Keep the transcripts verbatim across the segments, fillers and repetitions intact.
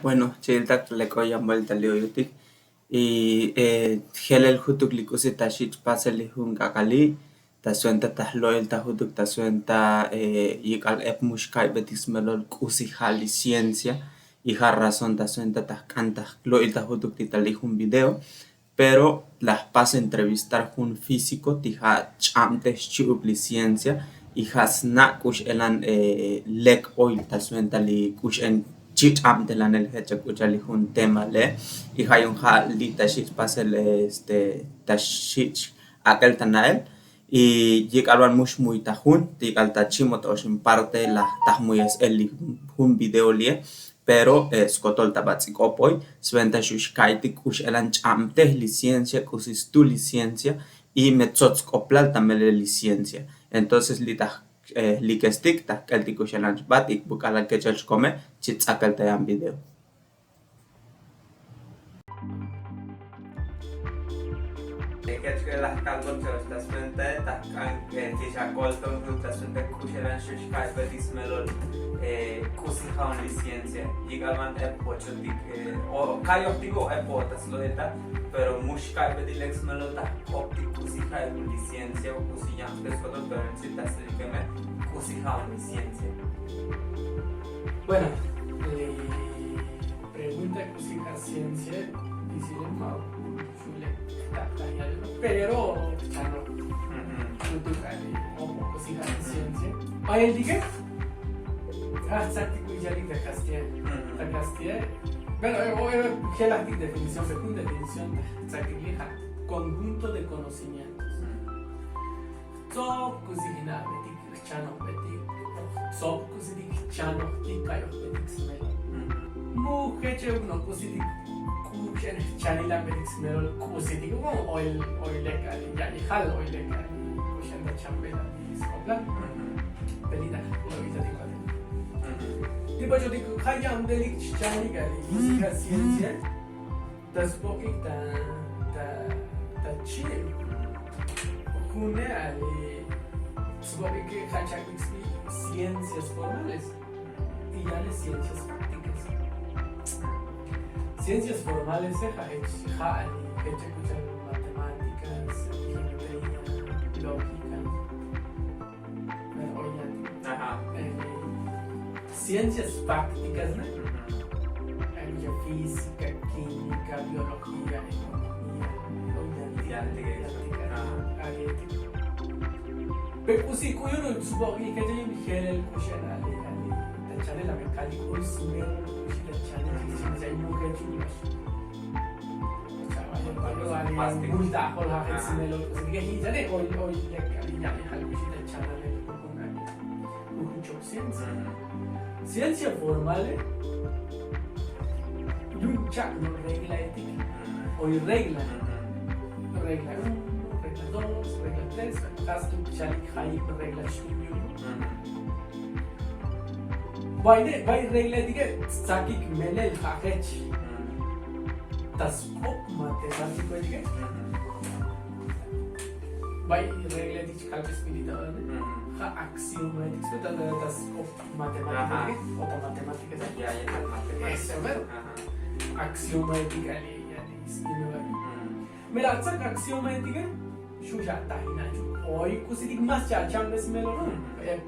Bueno, chiltak lek'o yan vuelta li oyutik. Y jelel jutuk li k'usi ta xich' pasel li jun k'ak'ali', ta suenta ta jlo'il ta jutuk ta suenta yik'al ep mu xka'ybetik smelol k'usi ja' li ciencia. Y ja' razón ta suenta ta jk'an ta jlo'il ta jutuk ti tal li jun video. Pero laj pas entrevistar jun físiko ti ja' ch'abtej xchi'uk li ciencia. Y ja' sna' k'ux elan lek oy ta suenta li k'ux en chi' ch'abtelanel jech chak k'ucha' li jun tema le'. Y ja' yu'un ja' li ta xich' pasel este ta xich' ak'el ta na'el. Y yik'al van mu xmuy ta jun yik'al ta chimo ta oxin parte laj ta jmuyes el li jun video li'e. Pero skotol ta bats'ik'opoy sventa xu' xka'ytik k'ux elan ch'abtej li ciencia k'usi stu li ciencia. Y me tzotz k'oplal ta melel li ciencia. Entonces li ta likestik ta jk'eltik k'ux elan chbat y buk'al akechel xkome. Chi ts'akel ta yan video. Kech ke laj kalbon chawech ta swenta ta jk'an ti xakol ton jun ta swenta k'ux elan xu' xka'ybetik smelol k'usi ja'on li ciencia. Yik'al man ep joch'otik o ka'yojtik o ep o ta slojeta. Pero mu xka'ybetik lek smelol ta jk'optik k'usi ja'on li ciencia o k'usi yan jpeskotol pero en si ta slikeme k'usi ja'on li ciencia. Bueno, li pregunta k'usi ja' ciencia disilem ma' xulek ta ta yal pero chano. Jutuk ali o k'usi ja' ciencia. Ay el dije ja' tzaktik k'u yalik ta castilla. Ta castilla. Pero o jelajtik definición pe jun definición ta tzaktik li ja' conjunto de conocimientos. Tzob k'usi jina'betik jchanojbetik tzob k'usitik jchanojtik ka'yojbetik smel. Mu jeche' ukno' k'usitik k'uxen jchanilabbetik smelol k'usitik ukno' oy oy lek ali ya'yejal oy lek ali k'uxen ta chambel ali sk'oplal. Pelita lo'itatik k'otik ti bach'otik ja' ya'mtelik chchanik ali k'usi ja' ciencia. Ta sbok'ik ta ta ta chib june ali sbok'ik ja' chak'bik sbi ciencias formales y yale ciencias prácticas. Ciencias formales ja' jech ja' ali jech chak'uchal matemáticas, geometría, lógica. Ciencias prácticas ne física, química, biología, economía, pe k'usi k'u yun sbok'ik k'u yun jelel k'uxen ali ali ta chanel amekal k'u smelol k'uxi ta chanel k'uxi ta chanel. Multa ajol jajel smelol k'usi ti ke jichane oy oy lek ali ya'yejal k'uxi ta chanel. Jun chok ciencia. Ciencia formale yun chak no reglaetik. Oy regla regla uno, regla dos, regla tres. Jas tu chalik jayik regla xtu'yul. Bayne bay reglaetike tsakik melel jajech. Ta sk'op matematikoetike bay reglaetik chkal espiritual ja' axiomaetik ta sk'op matematikoetike o ta matematikoetike. Axiomaetik ali ali. Mira tsak axiomaetike xu' xa' tajina' chuk oy k'usitik más xa' chambes melolo.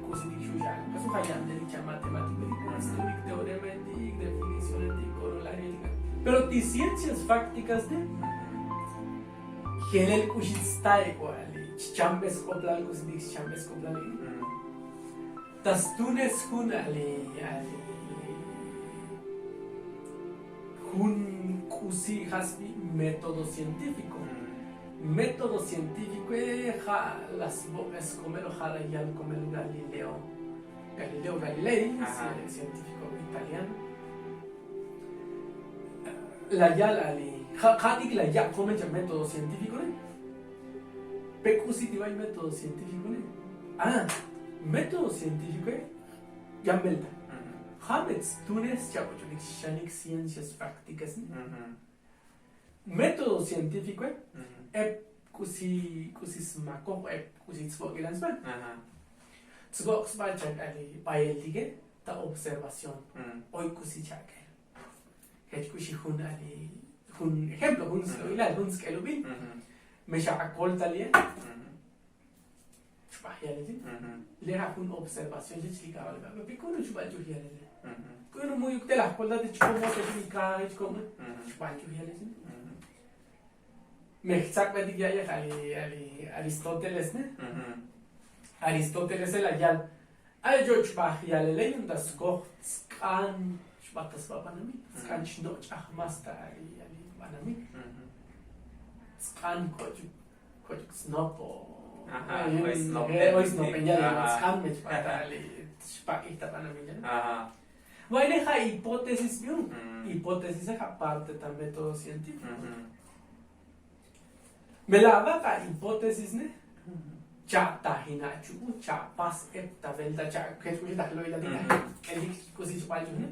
K'usitik xu' xa' kasu ja' ya'mtelik cha' matematikoetik k'usitik teoremaetik definicionetik korolarioetik. Pero ti ciencias fáktikas te jelel k'uxi tstaik o ali chchambes k'oplal k'usitik chchambes k'oplal. Ta stunes jun ali ali jun k'usi ja' sbi método científiko. Método científiko e ja' la sbok'es komel o ja' la yal komel galileo galileo galilei. Científiko italiano la yal ali ja' ja' tik la yak' komel cha' método científiko ne. Pe k'usi ti bay método científiko ne. A método científiko e yan belta ja' me tstunes cha' boch'onik xanik ciencias práktikas ne. Método científiko e ep k'usi k'usi smakoj ep k'usi tsbok'ilan sba. Tsbok' sba chak ali bayeltike ta observación. Oy k'usi chake Jech k'uxi jun ali jun ejemplo jun slo'ilal jun sk'elubil. Me xa akoltali'e. Xbaj yalel yin. Le' ja' jun observación chech li ka'bal ka'be pi k'unu' xbal ch'uj yalele. K'unu' mu'yuk te laj kolta te chkomo te ch'uj ika'be chkomo xbal ch'uj yalel yin. Me jtzak'betik ya'yej ali ali aristóteles ne. Aristóteles e la yal a yoch' baj yalele yun ta skoj tsk'an xbaj ta sba banamil tsk'an chnoch'aj mas ta ali ali banamil. Tsk'an koch' koch' snop o oy snopen yalele tsk'an me chbaj ta ali xbak'ij ta banamil yalele. Vayne ja' hipótesis biun. Hipótesis e ja' parte ta método científico. Me la' aba ka hipótesis ne. Cha' tajina' chu'u cha' pas ep ta velta cha' kech k'uxi ta jlo'ila ti ka k'elik k'usi chbal ch'uj ne.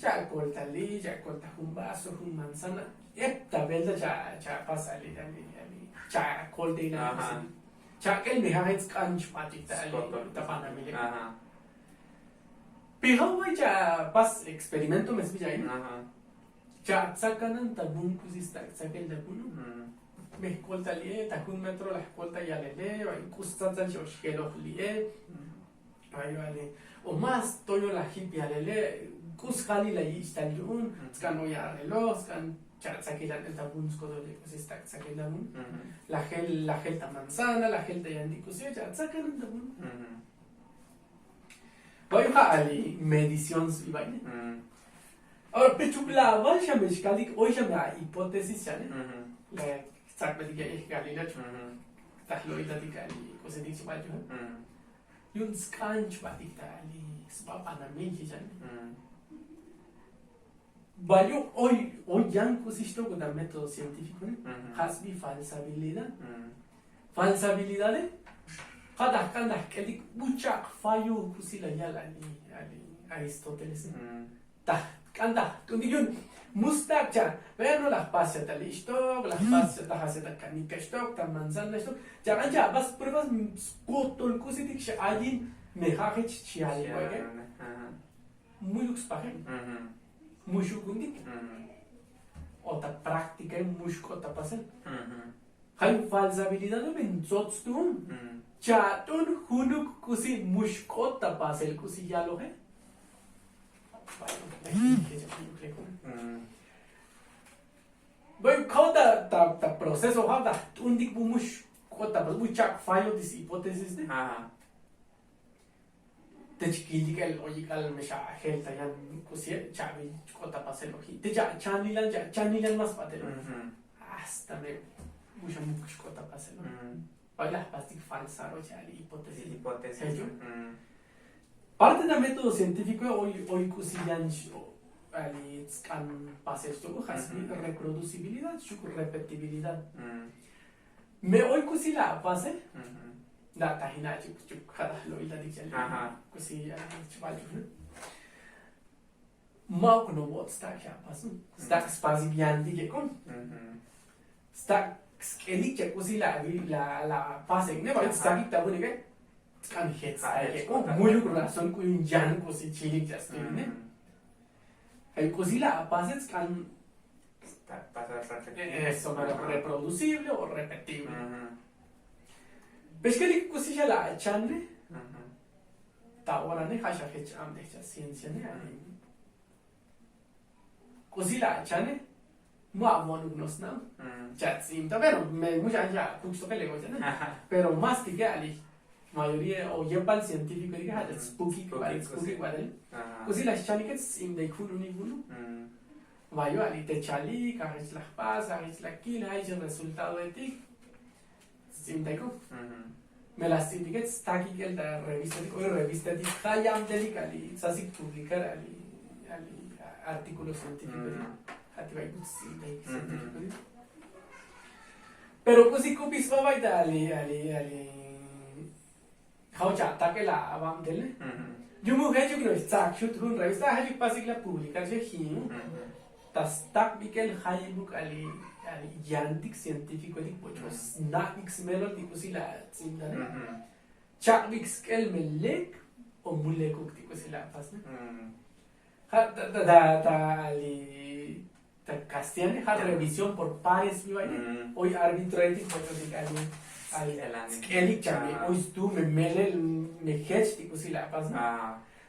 Cha' koltali cha' kolta jun vaso jun manzana ep ta velta cha' cha' pas ali ali ali cha' kolta ila k'usi. Cha' k'el me ja' jech sk'an chbal ch'uj ta ali ta banamile. Pi ja' vay cha' pas experimento me sbi cha' ina. Cha' tsakanan ta vun k'usi stak' tsakel ta vun. Me jkoltali'e ta jun metro laj kolta yalele vay k'us tsatsal xa ox jeloj li'e. Vay vale o mas toyo laj jip yalele k'us jalil la yich' tal yu'un tsk'an oy areloj tsk'an cha' tsakel anel ta vun skotol k'usi stak' tsakel ta vun. Laj jel laj jel ta manzana laj jel ta yantik k'usi cha' tsakanan ta vun. Vay ja' ali medición sbi vayne. Ahora pechuk la aval xa me xkalik oy xa me a hipótesis xa ne. La jtzakbetik ya'yej galila chuk ta jlo'itatik ali k'usetik chbal chuk. Yu'un tsk'an chbal tik ta ali sba banamil chi xa ne. Vayuk oy oy yan k'usi xtok'o ta método científico ne. Ja' sbi falsabilidad. Falsabilidade ja' ta jk'an ta jk'elik buchaq fallo k'usi la yal ali ali aristóteles ne. Ta jk'an ta jt'untik yu'un mu stak' cha' bueno laj pas cha' ta li' xtok laj pas cha' ta jase ta kanik ka xtok ta manzana xtok. Cha' k'an cha' pas pruebas skotol k'usitik xa ayin me ja' jech chi yalik vayke. Mu'yuk spajeb. Mu xuk'untik o ta práktikae mu xk'ot ta pasel. Ja' yu' falsabilidad o me ntsots tu'un. Chat'un junuk k'usi mu xk'ot ta pasel k'usi yaloje. Bueno, k'o ta ta proceso ja' ta jt'untik bu mu xk'ot ta pasel bu chak' fallo ti si hipótesis ne. Te chkil ti k'el oyik'al me xa ajel ta yan k'usie' chabil chk'ot ta pasel oji' te chachanilan chachanilan mas batel oji'. Hasta me bu xa muk chk'ot ta pasel oji'. Bay laj pastik falsar oji' ali hipótesis. Parte ta método científico oy oy k'usi yan ali tzk'an pasel chtoku jasbi reproducibilidad xuk repetibilidad. Me oy k'usi la' apase. La' tajina' chuk chuk ja' taj lo'il tatik chal k'usi chbal chuk. Ma'uk novo't stak' xa apas stak' spasik yantik ek'un. Stak' sk'elik cha k'usi la' la' la' apase ne ba'it stakik ta vunike. Tzk'an jech stakik ek'un mu'yuk razón k'u yun yan k'usi chilik cha stilne. Ay k'usi la' apase tzk'an eso mero reproducible o repetible. Pexkelik k'usi xa la' achanne. Ta orane ja' xa jech abdej cha cienciane. K'usi la' achanne. Mu avo'nuk no sna'on. Cha tz'im ta pero me mu xa an xa puk stoke le ochane. Pero mas tike ali mayoría o yepal científico tike ja' cha spukik bal spukik bal. K'usi la xchanike tz'im de jun unik unu. Vayo ali te chalik ajech laj pas ajech la kil ajech resultadoetik. Tz'im ta ik'u. Me la stz'im tike stakik el ta revistatik oy revistatik ja' yam telik ali sasik publikar ali ali artíkulo científico ja' ti bay k'u tz'im ta ik'u científico. Pero k'usi k'u pisba bay ta ali ali ali ja' ocha' takel a bam tele. Yu mu jechuk no xtzak xut jun revista jechuk pasik la publikar che jinu. Ta stak bikel jayibuk ali ali yantik científico tik poch'o snabik smelol ti k'usi la tz'intane. Chakbik sk'el me lek o mu lekuk ti k'usi la pasne. Ja' ta ta ta ali Siani ja' revisión por pares mi vaine. Oy arbitrating joch'otik ali ali sk'elik chame. Oy stu me melel me jech ti k'usi la' pas no.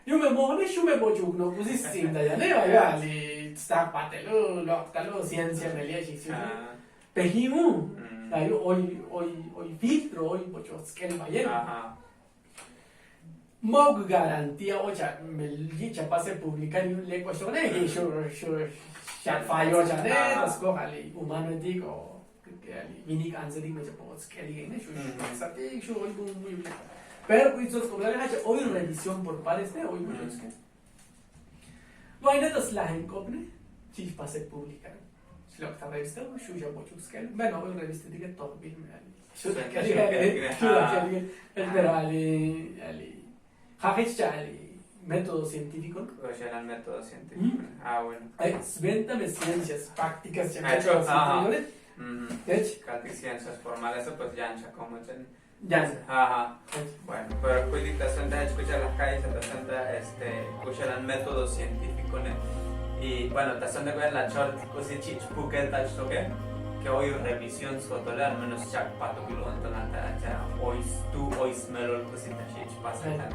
Yu me mo'one xu me bochuk no k'usi sts'inta yane vaya ali stak patel u lok'tal u ciencia me lie'xik xu. Peji u ta yu oy oy oy filtro oy bochuk sk'el vayen. Ma'uk garantía ocha me yicha pase publicar yu lek'oxone xu xu xatfayochane. Skoj ali humanoetik o vinik ansetik me chapo'ot sk'elik ene xu xu xu oy bun bun. Pero kuy tsots k'oblale jacha oy revisión por pares ne oy bun tsots ke. Vaina ta slajen k'op ne chich pase publicar. Xlok' ta revista xu xabochuk sk'el bueno oy revista tike tojbil me ali. Xu ta k'elik ali xu ta k'elik. Pero ali ali jajich cha ali método científico. Oxalan método científico. Ah bueno. Sventa me ciencias prácticas cha método científico. Kaltik ciencias formales pues yan cha como chen. Yan. Bueno pero kuy ta santa jech kucha la ka'isa ta santa este kuxalan método científico ne. Y bueno ta santa kuy la chor kusi chich pukel ta chtoke. Ke oy revisión sotole al menos chak pato kilo ontolan ta cha oy stu oy smelol kusi ta chich pasa.